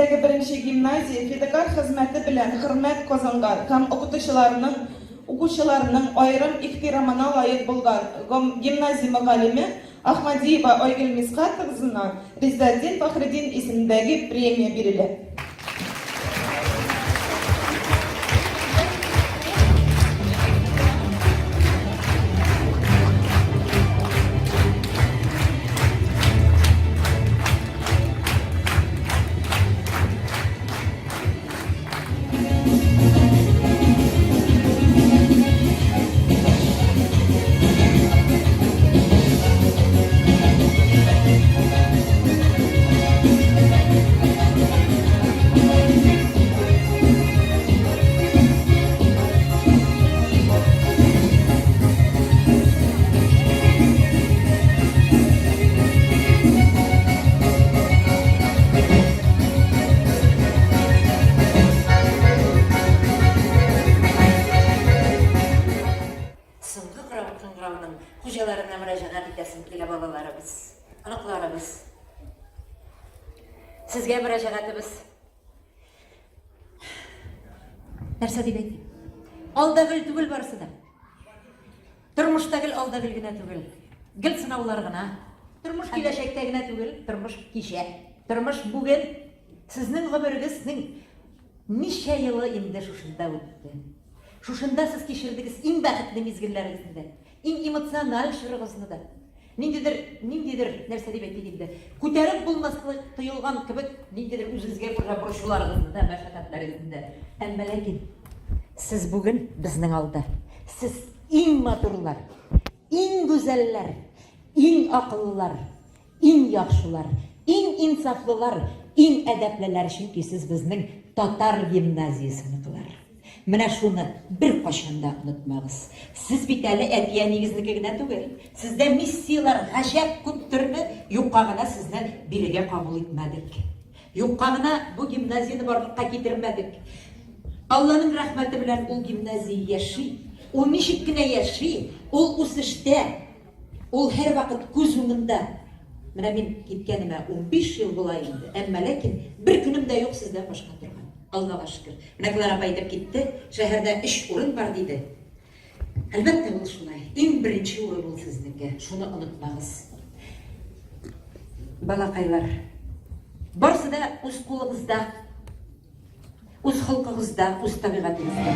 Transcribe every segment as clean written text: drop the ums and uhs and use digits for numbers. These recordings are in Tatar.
исемендәге беренче гимназия фидакарь хезмәте белән хөрмәт казанган һәм укытучыларының, укучыларның аерым ихтирамына лаек булган гимназия мөгаллиме Ахмадиева Айгөл Мисхат кызына Ризаэтдин Фәхретдин исемендәге премия бирелә. Соңгы кыңгырауның хуҗаларына мөрәҗәгать итәсем килә, балаларыбыз, оныкларыбыз. Сезгә мөрәҗәгатебез. Нәрсә дип әйтим? Алда гөл түгел барысы да. Тормышта гел алда гел генә түгел. Гел сынаулар гына. Тормыш киләчәктә генә түгел, тормыш кичә. Тормыш бүген. Сезнең гомерегезнең ничә елы инде шушында үтте. Шушында сез кичердегез иң бәхетле мизгелләрегезне дә, иң эмоциональ чорыгызны да. Ниндидер, ниндидер, нәрсә дип әйтик инде, күтәреп булмаслык тоелган кебек, ниндидер үзегезгә күрә борчуларыгызны да, мәшәкатьләрегезне дә. Әмма ләкин сез бүген безнең алда. Сез иң матурлар, иң гүзәлләр, иң акыллылар, Иң яхшылар, иң инсафлылар, иң әдәплеләр, чөнки сез безнең татар гимназиясеныкылар. Менә шуны беркайчан да онытмагыз. Сез бит әле әти-әниегезнеке генә түгел. Сездә миссияләр гаҗәп күп төрле, юкка гына сезне бирегә кабул итмәдек. Юкка гына бу гимназияне барлыкка китермәдек. Алланың рәхмәте белән ул гимназия яши. Ул ничек кенә яши, ул үсештә. Ул һәрвакыт күз уңында. Менә мин киткәнемә 15 ел була инде, әмма ләкин бер көнем дә юк сездән башка торган. Аллага шөкер. Менә Клара апа әйтеп китте, шәһәрдә өч урын бар диде. Әлбәттә, ул шулай. Иң беренче урын ул сезнеке. Шуны онытмагыз. Балакайлар, барсы да үз кулыгызда. Үз холкыгызда, үз табигатегездә.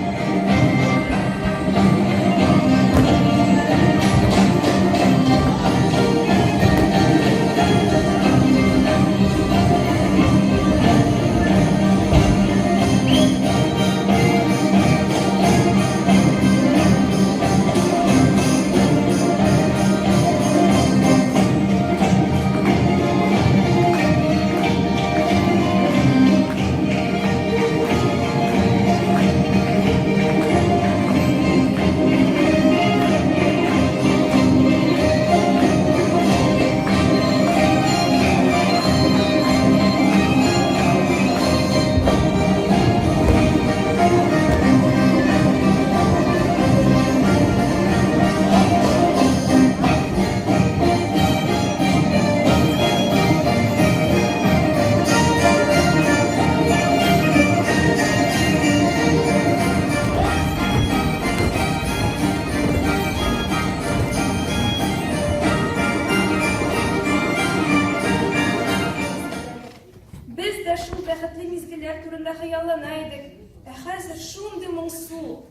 Без дә шул бәхетле мизгелләр турында хыяллана идек, ә хәзер шундый моңсу.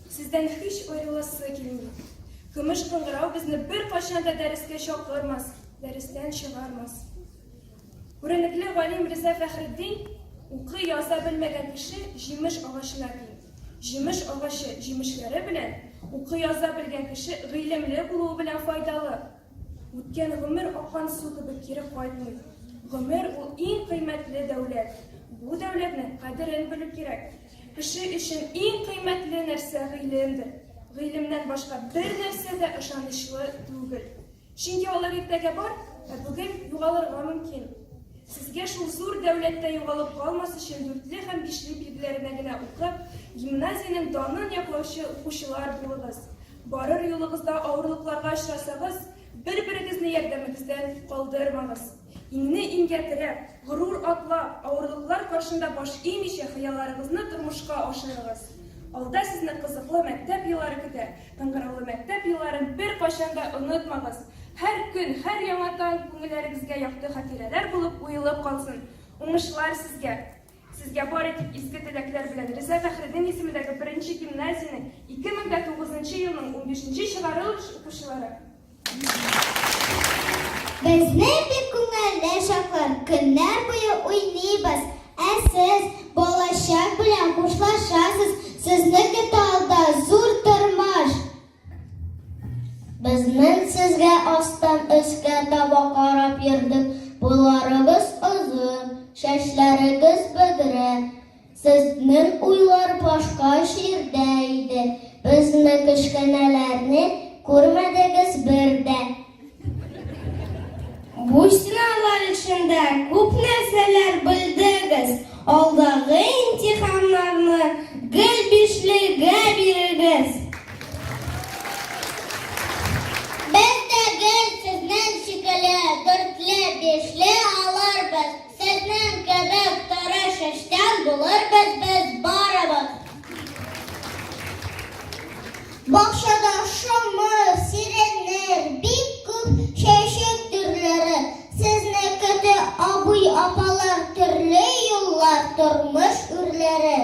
Сездән һич аерыласы килми. Көмеш кыңгырау безне беркайчан да дәрескә чакырмас, дәрестән чыгармас. Күренекле галим Риза Фәхретдин, Укый-яза белмәгән кеше җимеш агачына тиң. Җимеш агачы җимешләре белән, укый-яза белгән кеше гыйлемле булуы белән файдалы. Үткән гомер аккан су кебек кире кайтмый. Гомер ул иң кыйммәтле дәүләт. Бу дәүләтнең кадерен белү кирәк. Кеше өчен иң кыйммәтле нәрсә гыйлемдер. Гыйлемнән башка бер нәрсә дә ышанычлы түгел. Чөнки алар иртәгә бар, ә бүген югалырга мөмкин. Сезгә шул зур дәүләттә югалып калмас өчен дүртле һәм бишле билгеләренә генә укып, гимназиянең данын яклаучы укучылар булыгыз. Барыр юлыгызда авырлыкларга очрасагыз, бер-берегезне ярдәмегездән калдырмагыз. Иңне-иңгә терәп, горур атлап, авырлыклар каршында баш имичә хыялларыгызны тормышка ашырыгыз. Алда сезне кызыклы мәктәп еллары көтә. Кыңгыраулы мәктәп елларын беркайчан да онытмагыз. Һәр көн, һәр яңа таң күңелләрегезгә якты хатирәләр булып уелып калсын. Уңышлар сезгә! Сезгә бары тик изге теләкләр белән Риза Фәхретдин исемендәге беренче гимназиянең 2009 елның унбишенче чыгарылыш укучылары. Безнең бик күңелле чаклар, көннәр буе уйныйбыз. Ә сез балачак белән хушлашасыз, сезне көтә алда зур тормыш. Безнең сезгә астан өскә таба карап йөрдек, буйларыгыз озын, чәчләрегез бөдрә. Сезнең уйлар башка җирдә иде, безне кечкенәләрне күрмәдегез бер дә. Бу стеналар эчендә күп нәрсәләр белдегез, алдагы имтиханнарны гел бишлегә бирегез. Без дә гел сезнең шикелле дүртле, бишле алырбыз, сезнең кебек тырыш, эшчән булырбыз без барыбыз. Бакчада шомырт, сиреннәр, бик күп чәчәк төрләре. Сезне көтә абый-апалар, төрле юллар, тормыш үрләре.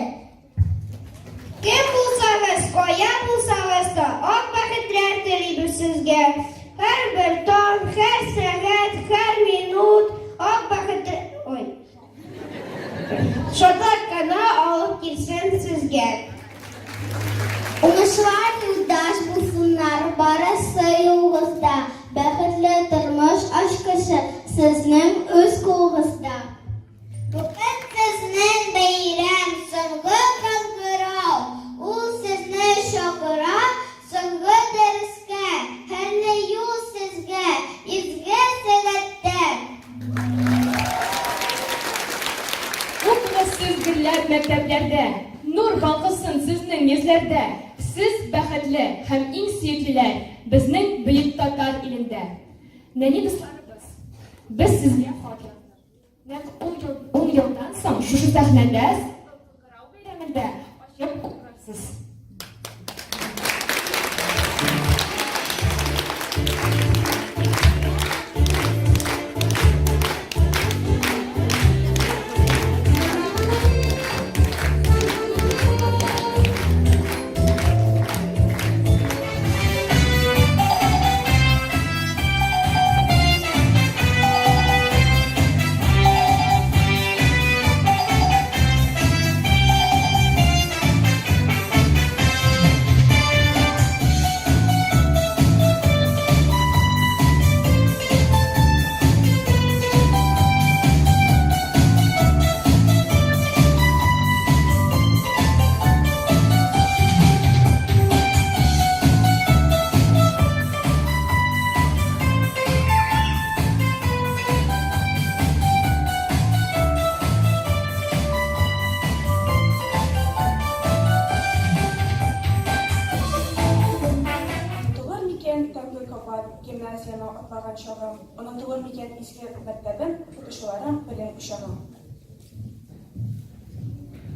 Кем булсагыз, кая булсагыз да, ак бәхетләр телибез сезгә. Һәрбер таң, һәр сәгать, һәр минут ак бәхет, ой. Шатлык кына алып килсен сезгә. Уңышлар юлдаш булсыннар барысы юлыгызда, бәхетле тормыш ачкычы сезнең үз кулыгызда. Бүген сезнең бәйрәм, соңгы кыңгырау, ул сезне чакыра соңгы дәрескә, хәерле юл сезгә, изге сәгатьтә. Укыгыз сез гөрләп мәктәпләрдә, Нур балкысын сезнең йөзләрдә. Сез бәхетле һәм иң сөеклеләр Безнең бөек татар илендә. Нәни дусларыбыз, без сезгә хат яздык. Нәкъ ун ел, ун елдан соң шушы сәхнәдә Соңгы кыңгырау бәйрәмендә ачып укырсыз. Онытылыр микән тәүге кабат гимназиямә атлаган чагым, онытылыр микән изге мәктәбем, укытучыларым, белем учагым.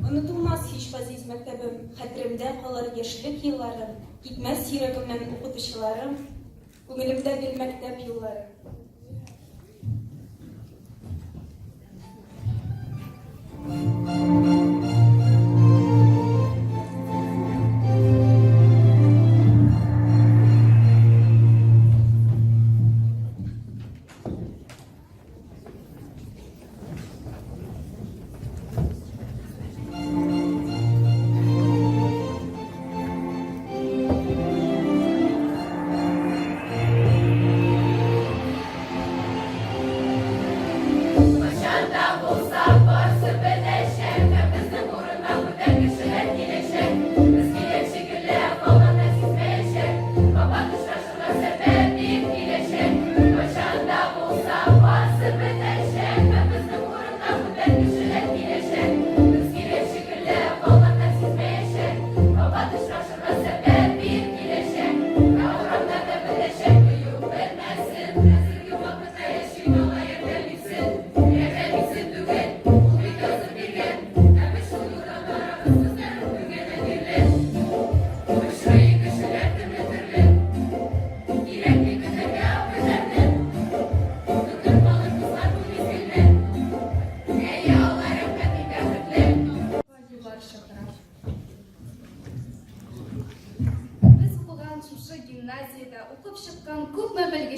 Онытылмас һич газиз мәктәбем, хәтеремдә калыр яшьлек елларым, китмәс йөрәгемнән укытучыларым, күңелемдә гел мәктәп юллары.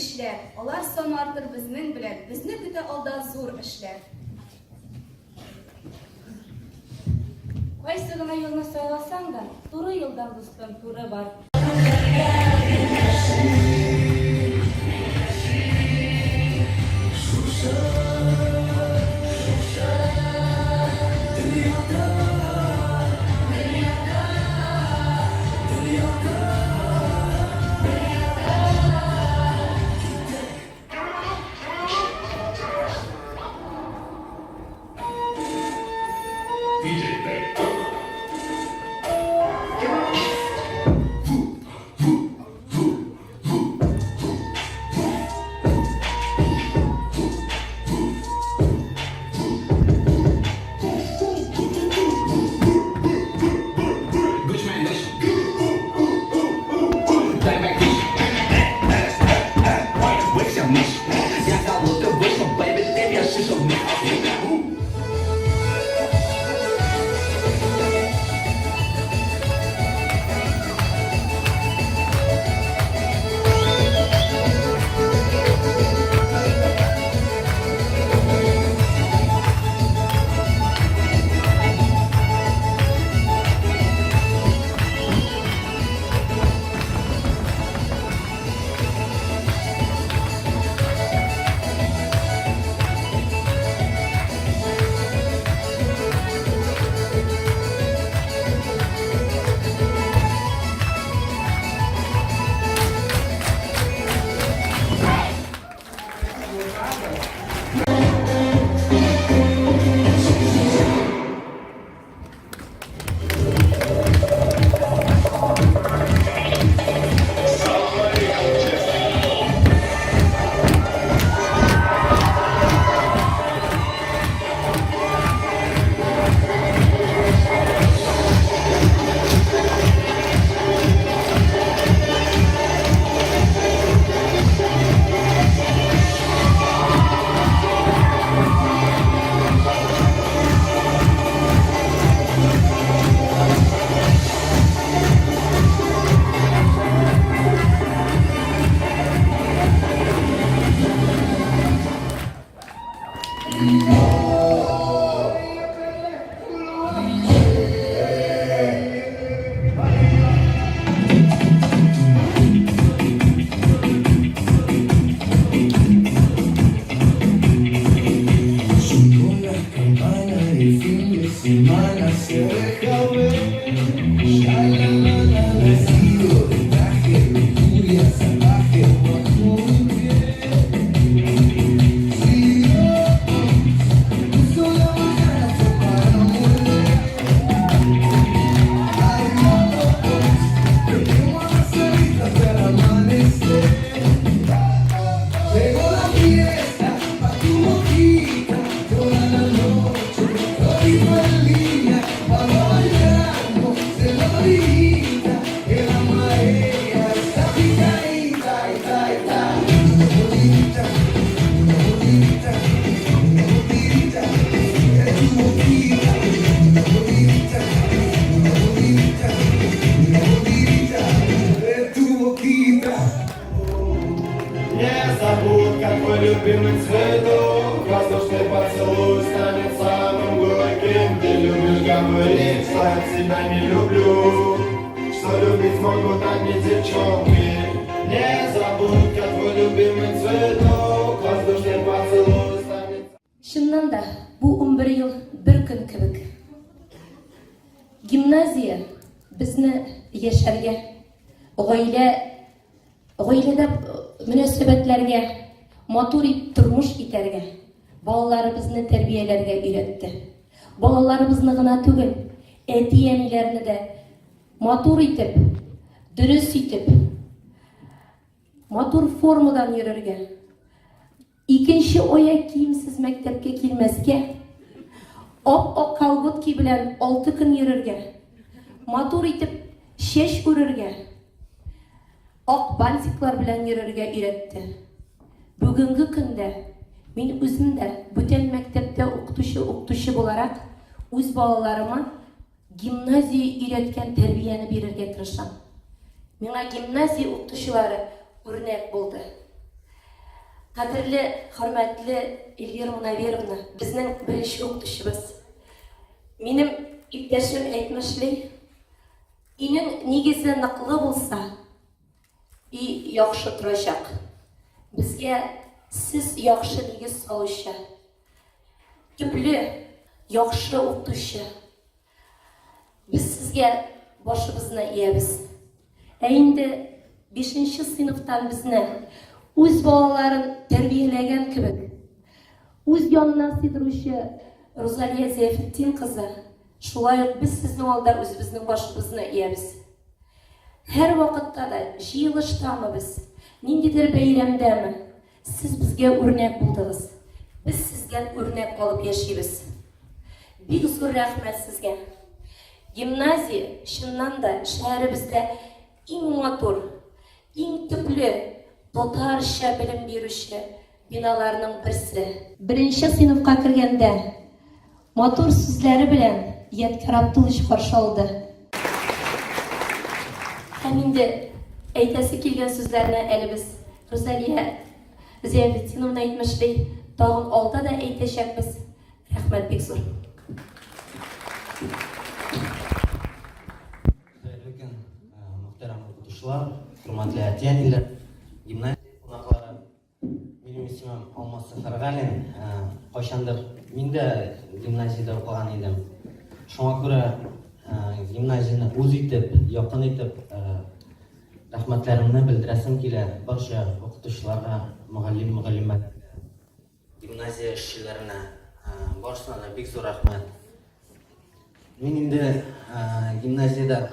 белгечләр, алар саны артыр безнең белән, безне көтә алда зур эшләр. Кайсы гына юлны сайласаң да, туры юлдан, дустым, туры бар. Чыннан да, бу 11 ел бер көн кебек. Гимназия безне яшәргә, гаилә, гаиләдә мөнәсәбәтләргә, матур итеп тормыш итәргә, балаларыбызны тәрбияләргә өйрәтте. Балаларыбызны гына түгел, әти-әниләрне дә матур итеп, дөрес итеп, матур формадан йөрергә, Икенче аяк киемсез мәктәпкә килмәскә, ап-ак колготки белән 6 көн йөрергә, матур итеп чәч үрергә, ак бантиклар белән йөрергә өйрәтте. Бүгенге көндә мин үзем дә бүтән мәктәптә укытучы укытучы буларак үз балаларыма гимназия өйрәткән тәрбияне бирергә тырышам. Миңа гимназия укытучылары үрнәк булды. Кадерле, хөрмәтле Эльвира Мунаверовна, безнең беренче укытучыбыз. Минем иптәшем әйтмешли, өйнең нигезе ныклы булса, өй яхшы торачак. Безгә сез яхшы нигез салучы, төпле, яхшы укытучы. Без сезгә башыбызны иябез. Ә инде бишенче сыйныфтан безне үз балаларын тәрбияләгән кебек, үз янына сыйдыручы Рузалия Зияфетдин кызы, шулай ук без сезнең алда үзебезнең башыбызны иябез. Һәрвакытта да җыелыштамы без, ниндидер бәйрәмдәме, Сез безгә үрнәк булдыгыз. Без сездән үрнәк алып яшибез. Бик зур рәхмәт сезгә. Гимназия, чыннан да, шәһәребездә иң матур, иң төпле татарча белем бирүче биналарның берсе. Беренче сыйныфка кергәндә Матур сүзләре белән Ядкәр Абдуллович каршы алды. Һәм инде әйтәсе килгән сүзләрне әле без, Рузалия Зыятдиновна әйтмешли, тагын алда да әйтәчәкбез. Рәхмәт бик зур. Хәерле көн, мөхтәрәм укытучылар, хөрмәтле әти-әниләр, гимназия кунаклары. Минем исемем Алмаз Сәфәргалин. Кайчандыр мин дә гимназиядә укыган идем. Шуңа күрә гимназияне үз итеп, якын итеп рәхмәтләремне белдерәсем килә барча укытучыларга, мөгаллим-мөгаллимәләргә, гимназия эшчеләренә, барысына да бик зур рәхмәт. Мин инде гимназиядә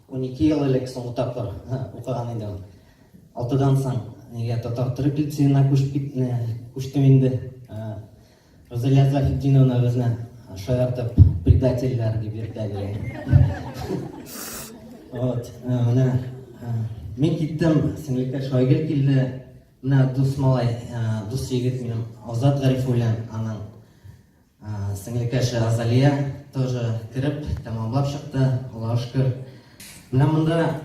12 ел элек соңгы тапкыр укыган идем. Алтыдан соң нигә татар төрек лицеена күчеп күчтем инде. Розалия Зафетдиновна безне шаяртып предательләр дип йөртә иде. Вот, менә мин киттем, сеңлекәш Айгөл килде. Менә дус малай, дус егет минем Азат Гарифуллин, аның Сеңлекәше Азалия тоже кереп, тәмамлап чыкты, Аллага шөкер. Менә монда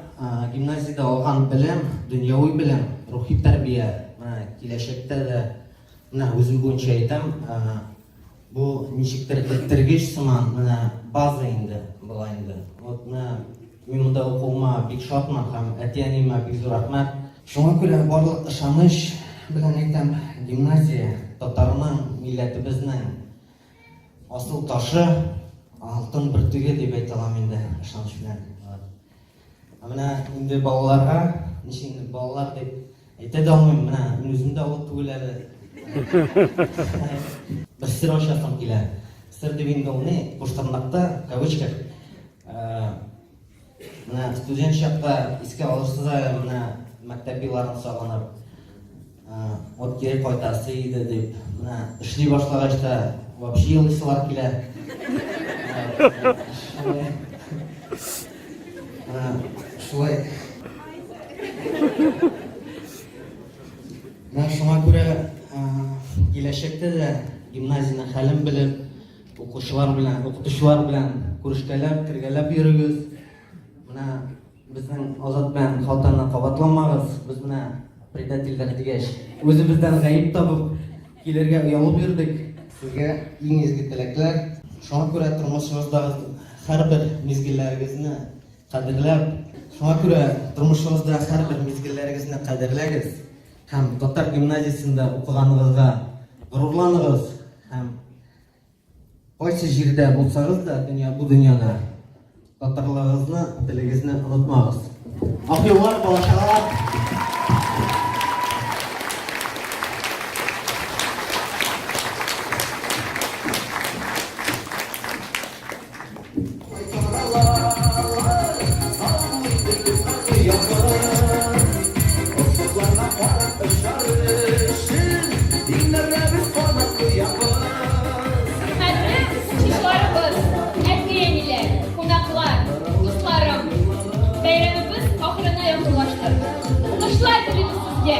гимназиядә алган белем, дөньяви белем, рухи тәрбия, менә киләчәктә дә, менә үзем буенча әйтәм, бу ничектер эттергеч сыман, менә база инде була инде. Вот менә мин монда укуыма бик шатмын һәм әти-әниемә бик зур рәхмәт. Шуңа күрә барлык ышаныч белән әйтәм, гимназия, татарның, милләтебезнең асыл ташы, алтын бөртеге дип әйтә алам инде ышаныч белән. Ә менә инде балаларга, ничек инде балалар дип әйтә дә алмыйм, менә мин үзем дә олы түгел әле. Бер сер ачасым килә. Сер дип инде ул ни, куштырнакта, в кавычках, Менә студент чакта искә алырсыз әле, менә мәктәп елларын сагынып, вот кире кайтасы иде дип. Менә эшли башлагач та вообще елыйсылар килә. Менә шулай. Менә шуңа күрә киләчәктә дә гимназиянең хәлен белеп, Укучылар белән, укытучылар белән күрешкәләп, кергәләп йөрегез. Менә безнең Азат белән хатаны кабатламагыз. Без менә предательләр дигәч, үзебездән гаеп табып килергә оялып йөрдек. Сезгә иң изге теләкләр. Шуңа күрә тормышыгыздагы һәрбер мизгелләрегезне кадерләп, шуңа күрә тормышыгызда һәрбер мизгелләрегезне кадерләгез һәм татар гимназиясендә укыганыгызга горурланыгыз һәм Кайсы җирдә булсагыз да, дөнья бу дөньяда татарлыгыгызны, телегезне онытмагыз. Ак юллар, балачалар! Хөрмәтле укучыларыбыз, әти-әниләр, кунаклар, дусларым! Бәйрәмебез ахырына якынлашты. Уңышлар телибез сезгә!